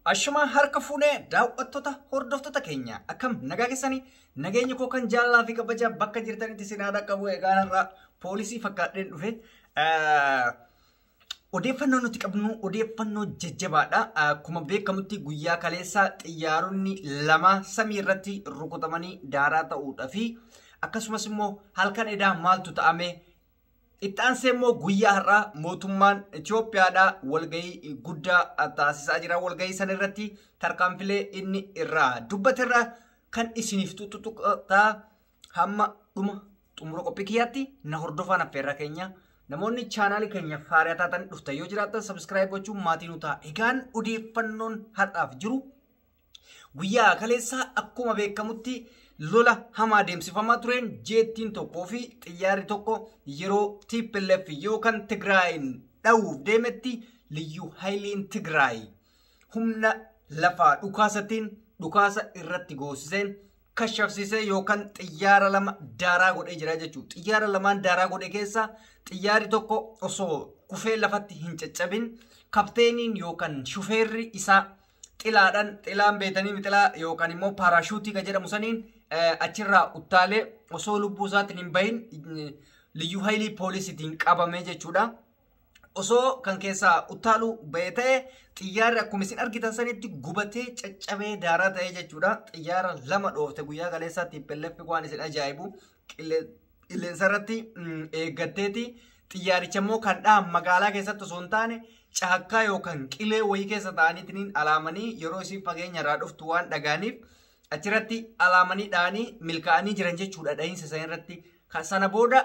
Ashuma harka fuunee daawwattoota hordoftoota keenya akkam nagaa keessanii nageenya koo kan jaalalaa fi kabajaa bakka jirtanitti isin haa qabu. Egaa har'a poolisii fakkaadheen dhufe. Odeeffannoo nuti qabnu odeeffannoo jajjabaadha. Akkuma beekamutti guyyaa kaleessaa xiyyaaronni lama samii irratti rukutamanii daaraa ta'uudhaa fi akkasumas immoo halkan edaa maaltu ta'ame, itti aansee immoo guyyaa har'aa mootummaan Itoophiyaadhaa walgahii guddaa taasisaa jira. Walgahii sana irratti tarkaanfilee inni irraa dubbaterraa kan isiniif tuttuqataa hamma dhuma xumura qophii kiyyaatti na hordofaan affeerraa keenya. Namoonni chaanaalii keenya faariyaa taatan dhuftan yoo jiraattan subscribe gochuun maatii nu ta'a. Egaan odeeffannoon har'aaf jiru guyyaa kaleessaa akkuma beekamutti lola hamaa adeemsifamaa tureen jeettiin tokkoo fi xiyyaarri tokko yeroo TPLF yookaan Tigraayin dha'uuf deemetti Liyyuu Haayiliin Tigraay humna lafaa dhukaasatiin dhukaasa irratti goosiseen kashafsiisee yookaan xiyyaara lama daaraa godhee jira jechuudha. Xiyyaara lamaan daaraa godhe keessaa xiyyaarri tokko osoo kufee lafatti hin caccabin kapteeniin yookaan shufeerri isaa xilaadhaan, xilaan beetanii xilaa yookaan immoo paaraashuutii kan jedhamu saniin achirraa uttaalee osoo lubbuu isaatiin hin bahin Liyyuu Haayilii poolisiitiin qabame jechuudha. Osoo kan keessaa uttaaluu ba'e ta'e xiyyaarri akkuma isin argitan sanitti gubatee caccabee daaraa ta'e jechuudha. Xiyyaara lama dhoofte guyyaa kaleessaa TPLF. Waan isin ajaa'ibu qilleensa irratti eeggatteeti. Xiyyaaricha immoo kan dhahan magaalaa keessatti osoo hin taane caakkaa yookaan qilee wayii keessa ta'aniitiin alaamanii yeroo isin fageenya irraa dhuftu waan dhagaaniif achirratti alaamanii dhahanii milkaa'anii jiran jechuudha dhahiinsa sana irratti. Sana booda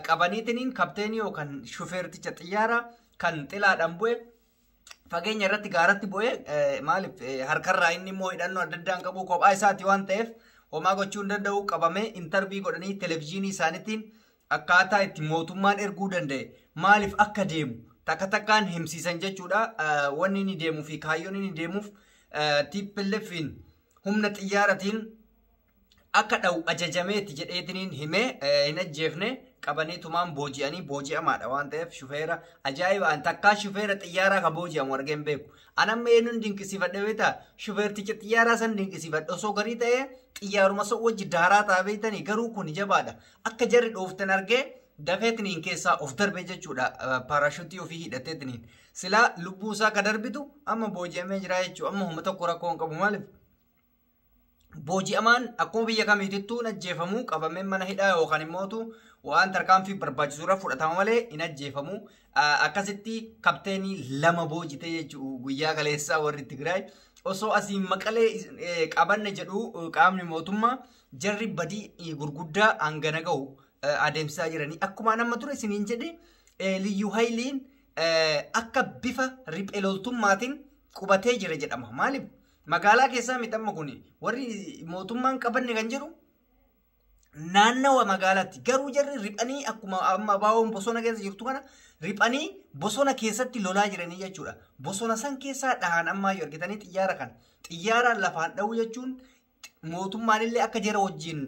qabaniitiin kapteenii yookaan shufeerticha xiyyaaraa kan xilaadhaan bu'e fageenya irratti gaaratti bu'e, maaliif harkarraa inni immoo hidhannoo adda addaan qabu, kophaa isaati waan ta'eef homaa gochuu hin danda'u, qabamee interview godhanii televezyiinii isaaniitiin akkaataa itti mootummaan erguu danda'e maaliif akka deemu takka takkaan himsiisan jechuudha. Wanni inni deemuu fi kaayyoon inni deemuuf TPLFin humna xiyyaaratiin akka dha'u ajajameeti jedheetiniin himee hin ajjeefne, qabanii tumaan booji'anii, booji'amaadha waan ta'eef shufeera ajaa'ibaan takkaa shufeera xiyyaaraa ka booji'amu argee hin beeku. An amma eenyuun dinqisiifadhe beektaa? Shufeerticha xiyyaaraa san dinqisiifadhe. Osoo garii ta'ee xiyyaaruma san wajji daaraa ta'a beektanii, garuu kun jabaadha. Akka jarri dhooftan argee dafeetiniin keessaa of darbe jechuudha. Paarashuutii ofii hidhateetiniin. Silaa lubbuu isaa ka darbitu amma booji'amee jira jechuudha. Amma humna tokko rakkoo hin qabu, maaliif? Booji'amaan akkuma biyya kamiitittuu hin ajjeefamu, qabamee mana hidhaa yookaan immootu waan tarkaanfii barbaachisu irra fudhatama malee hin ajjeefamu. Akkasitti kapteenii lama boojite jechuudha guyyaa kaleessaa warri Tigraay. Osoo asiin Maqalee qabanne jedhu qaamni mootummaa, jarri badii gurguddaa hangana gahu adeemsisaa jiranii. Akkuma nama ture isiniin jedhe, Liyyuu Haayiliin akka bifa riphee loltummaatiin qubatee jira jedhama. Maaliif? Magaalaa keessaa miti amma kun warri mootummaan qabanne kan jedhu naannawa magaalaatti. Garuu jarri riphanii akkuma amma abaa'oon bosona keessa jirtu kana riphanii bosona keessatti lolaa jiranii jechuudha. Bosona san keessaa dhahan ammaa yoo argitanii xiyyaara kana. Xiyyaara lafaan dha'uu jechuun mootummaan illee akka jara wajjin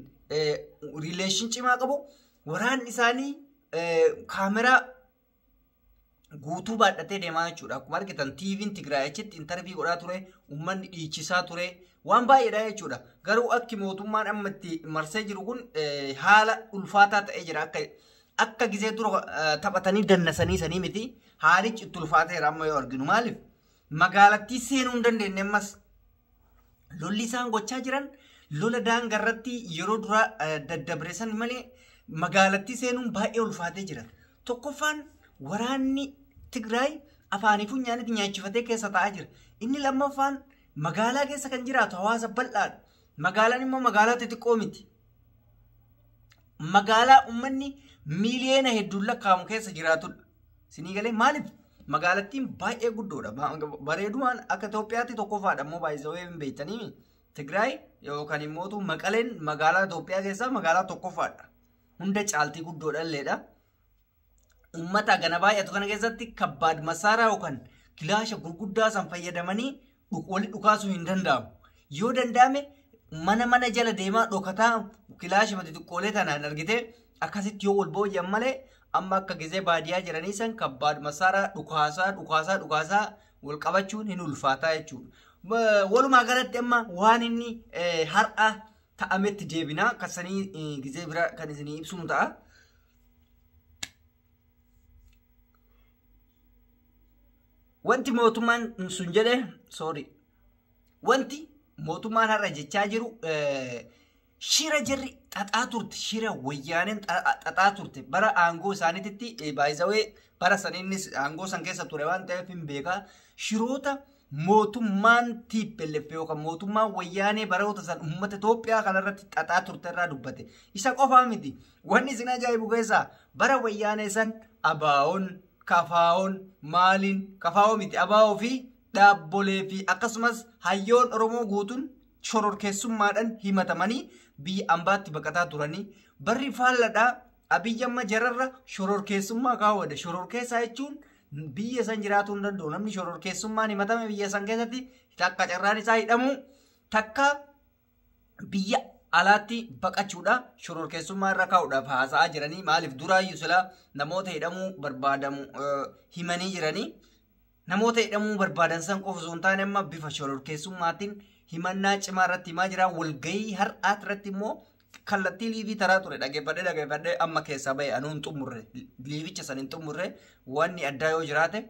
relation cimaa qabu, waraanni isaanii kaameraa guutuu baadhatee deemaa jechuudha. Akkuma argitan TV'n Tigraay achitti interview godhaa ture, uummanni dhiichisaa ture, waan baay'eedha jechuudha. Garuu akki mootummaan amma itti marsee jiru kun haala ulfaataa ta'ee jira. Akka gizee dura taphatanii dannasanii sanii miti. Haalichi itti ulfaateera amma yoo arginu, maaliif? Magaalattii seenuu hin dandeenye ammas. Lolli isaan gochaa jiran lola daangarratti yeroo dura daddabre malee magaalattii seenuun baay'ee ulfaatee jira. Tokkoffaan waraanni Tigraay afaanii funyaanitti nyaachifatee keessa taa'aa jira. Inni lammaffaan magaalaa keessa kan jiraatu hawaasa bal'aadha. Magaalaan immoo magaalaa xixiqqoo miti. Magaalaa uummanni miiliyoona hedduun lakkaa'amu keessa jiraatudha. Sinii galee? Maaliif? Magaalattiin baay'ee guddoodha. Bareedumaan akka Itoophiyaatti tokkoffaadha immoo baay'isawee hin beektanii. Tigraay yookaan immoo Maqaleen magaalaa Itoophiyaa keessaa magaalaa tokkoffaadha. Hunda caaltii guddoodha illeedha. Uummata gana baay'atu kana keessatti kabbaad masaaraa yookaan kilaasha gurguddaa san fayyadamanii wali dhukaasuu hin danda'amu. Yoo danda'ame mana mana jala deemaa dhokataa kilaasha xixiqqoolee tanaan argitee akkasitti yoo wal booji'an malee amma akka gizee baadiyyaa jiranii san kabbaad masaaraa dhukaasaa dhukaasaa dhukaasaa wal qabachuun hin ulfaataa jechuudha. Walumaa galatti amma waan inni har'a ta'ametti deebina kasanii gizee bira kan isinii ibsinu ta'a. Wanti mootummaan sun jedhe sorry wanti mootummaan har'a jechaa jiru shira jarri xaxaa turte shira wayyaaneen xaxaa turte bara aangoo isaaniititti baay'isawee bara san innis aangoo san keessa ture waan ta'eef hin beekaa shiroota mootummaan TPLF yookaan mootummaan wayyaanee baroota san uummata Itoophiyaa kanarratti xaxaa turte irraa dubbate. Isa qofaa miti. Wanni isin ajaa'ibu keessaa bara wayyaanee san ABO'n, KFO'n, maaliin KFO miti ABO fi dhaabbolee fi akkasumas hayyoon Oromoo guutuun shororkeessummaadhaan himatamanii biyya ambaatti baqataa turanii barri faalladhaa Abiyyi amma jararra shororkeessummaa kaawwate. Shororkeessaa jechuun biyya san jiraatuu hin danda'u. Namni shororkeessummaan himatame biyya san keessatti takka carraan isaa hidhamu takka biyya alaatti baqachuudha. Shororkeessummaa irra kaa'uudhaaf haasa'aa jiranii maaliif duraayyuu silaa namoota hidhamuu barbaadamu himanii jiranii. Namoota hidhamuu barbaadan san qofa osoo hin taane amma bifa shororkeessummaatiin himannaa cimaa irratti himaa jira. Walgahii har'aati irratti immoo kallattii liivii taraa ture dhageeffadhee amma keessaa bahe anuu hin xumurre liivicha san hin xumurre wanni addaa yoo jiraate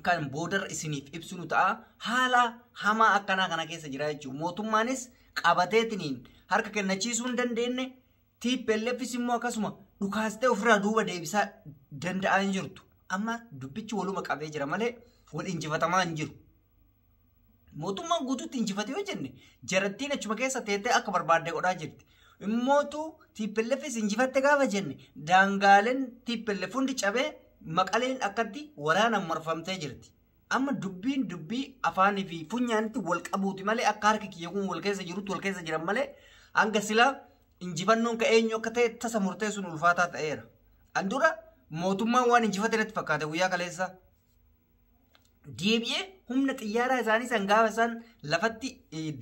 kan boodarra isiniif ibsinu ta'a. Haala hamaa akkanaa kana keessa jira jechuudha. Mootummaanis qabateetiniin harka kennachiisuu hin dandeenye TPLFs immoo akkasuma dhukaastee ofirraa duuba deebisaa danda'aa hin jirtu. Amma dubbichi waluma qabee jira malee wal injifatamaa hin jiru. Mootummaan guutuutti injifate yoo jenne jarattiin achuma keessa teettee akka barbaadde godhaa jirti. Immootu TPLFs injifatte gaafa jenne daangaaleen TPLF hundi cabee Maqaleen akkatti waraanaan marfamtee jirti. Amma dubbiin dubbii afaanii fi funyaanitti wal qabuuti malee akka harki kiyya kun wal keessa jirutti wal keessa jiran malee hanga silaa injifannoon ka eenyu akka ta'e tasa murteessuun ulfaataa ta'eera. An dura mootummaan waan injifate natti fakkaate guyyaa kaleessa. Deebi'ee humna xiyyaaraa isaanii san gaafa isaan lafatti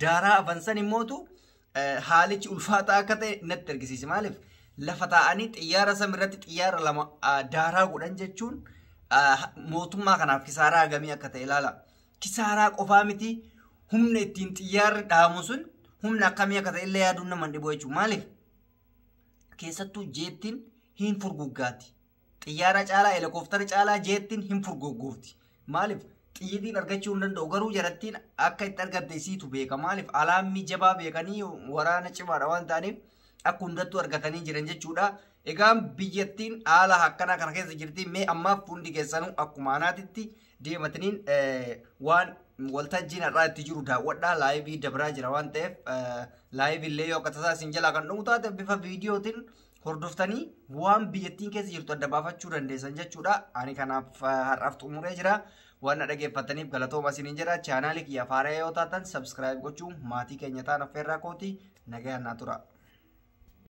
daaraa afan san immootu haalichi ulfaataa akka ta'e natti argisiise. Maaliif lafa taa'anii xiyyaara sam irratti xiyyaara lama daaraa godhan jechuun mootummaa kanaaf kisaaraa hagamii akka ta'e ilaala. Kisaaraa qofaa miti humna ittiin xiyyaarri dhaamu sun humna akkamii akka ta'e illee yaaduun nama hin dhibu jechuudha. Maaliif keessattuu jeettiin hin furguggaati. Xiyyaara caalaa helikooftara caalaa jeettiin hin furguggoofti. Maaliif xiyyitiin argachuu hin danda'u garuu jarattiin akka itti argatte isiitu beeka. Maaliif alaammii jabaa beekanii waraana cimaadha waan ta'aniif akka hundattuu argatanii jiran jechuudha. Egaa biyyattiin haala akkanaa kana keessa jirti. Mee ammaaf hundi keessanuu akkuma anaatitti deemataniin waan waltajjiin har'aa itti jiru daawwadhaa. Laayivii dabraa jira waan ta'eef laayivii illee yoo akka tasaa isin jalaa kan dhumu taate bifa viidiyootiin hordoftanii waan biyyattiin keessa jirtu adda baafachuu dandeessan jechuudha. Ani kanaaf har'aaf xumuree jira. Waan na dhaggeeffataniif galatooma isiniin jedha. Chaanaalii kiyya haaraa yoo taatan sabskiraayib gochuun maatii keenya ta'an affeerraa kooti. Nagayaan naa tura.